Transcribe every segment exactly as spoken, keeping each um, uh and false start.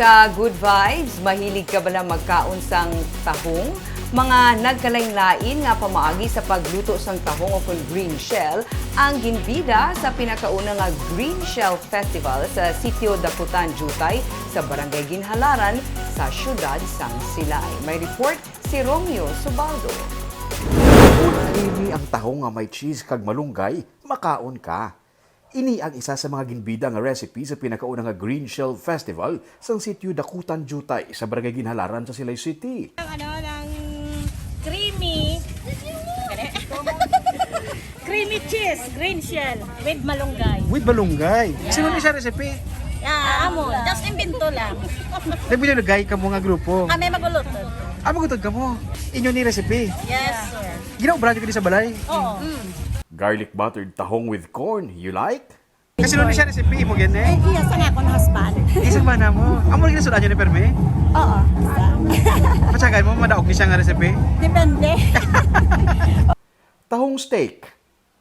Sa Good Vibes, mahilig ka bala magkaon sang tahong? Mga nagkalainlain nga pamaagi sa pagluto sang tahong o kon green shell ang ginbida sa pinakauna nga Green Shell Festival sa Sitio Dakutan Jutay sa Barangay Ginhalaran sa siyudad sang Silay. May report si Romeo Subaldo. Kung creamy ang tahong nga may cheese kag malunggay, makaon ka. Ini ang isa sa mga ginbida nga recipe sa pinakauna nga Green Shell Festival sang Sitio Dakutan Jutay sa Barangay Ginhalaran sa Silay City. Ang ano, ng creamy, creamy cheese, green shell with malunggay. With malunggay. Sino ni sa recipe? Ah, amo, just imbento lang. Nagbilagay ka mo nga grupo. Kami magulutod. Ah, magutod ka mo. Inyo ni recipe. Yes, sir. Ginaobra niyo kini sa balay. Oo. Garlic buttered tahong with corn, you like? Kasi nun siya recipe mo gani. Iya sa nga akong husband. Isang ba na mo? Amo rin nasulat niyo ni Perme? Oo. Patsagan mo, madaog ni siya nga recipe. Depende. Tahong steak,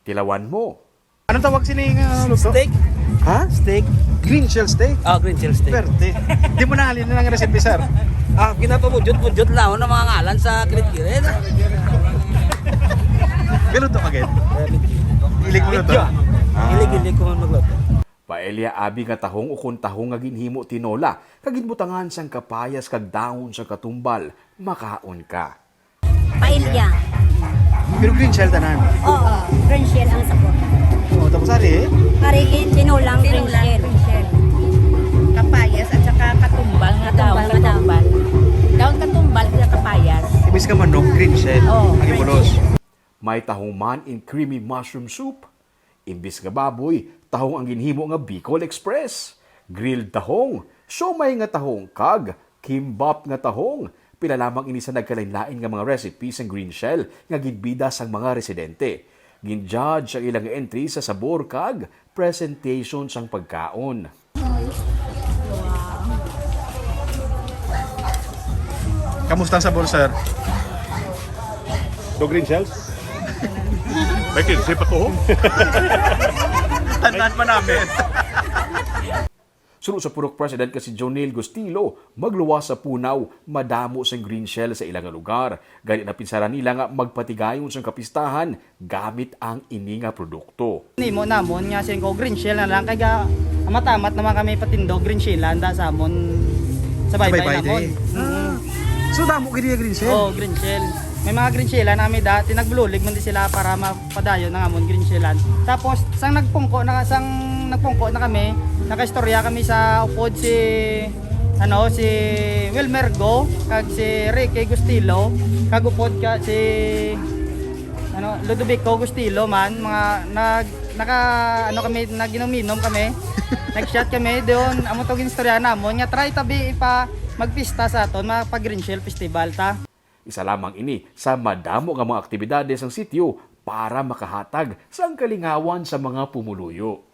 tilawan mo. Anong tawag sini nga luto? Steak. Ha? Steak. Green shell steak? Ah, green shell steak. Perte. Di mo nahalin na ng recipe, sir. Ah, ginapamudjot-mudjot lang ako ng mga ngalan sa kilit-kilit. Galuto ka, Ged? Ilig mo luto? Medyo. Ilig-ilig ko man magluto. Paella abi nga tahong o kon tahong nga ginhimo tinola, kag ginbutangan sang kapayas kag dahon sang katumbal, makaon ka. Paella. Pero green shell tanan. Oo, green shell ang sabor. Oh, tapos ari eh. Parilin, tinolang green shell. Kapayas at saka katumbal nga daon Katumbal nga daon. katumbal. Daon katumbal at saka kapayas. Ibis ka manok, green shell. Oh, Ang green ibulos. May tahong man in creamy mushroom soup. Imbis nga baboy, tahong ang ginhimo nga Bicol Express. Grilled tahong, siomay nga tahong, kag kimbap nga tahong. Pila lamang ini sa nagkalainlain nga mga recipe sang green shell nga ginbida sang mga residente. Gin-judge ang ilang entry sa sabor kag presentation sang pagkaon. Kamusta ang sabor, sir? Do green shells? May kinse pa to. Tanan man namin. Suno sa Purok President nga si Jonel Gustilo, magluwas sa punaw, madamo sang green shell sa ila nga lugar. Gani napinsaran nila nga magpatigayon sang kapistahan gamit ang ini nga produkto. Nimo namon nga singko green shell na lang kay ga amat-amat naman kami patindog green shell anda sa amon sa baybay Baybay namon. day. Mm. So, damo gini yung green shell? Oh, green shell. May mga green shell na kami dati nagbulig man di sila para mapadayon ang amon green shell. Tapos sang nagpungko na sang nagpungko na kami, nakaistorya kami sa upod si ano si Wilmer Go kag si Ricky Gustilo kag upod ka si ano Ludovico Gustilo man mga nag naka ano kami naginom-inom kami nag-shot kami doon amo to ginistorya namon nga try tabi ipa magpista sa aton mga pag Green Shell Festival ta. Isa lamang ini sa madamo nga mga aktibidades sang sitio para makahatag sang kalingawan sa mga pumuluyo.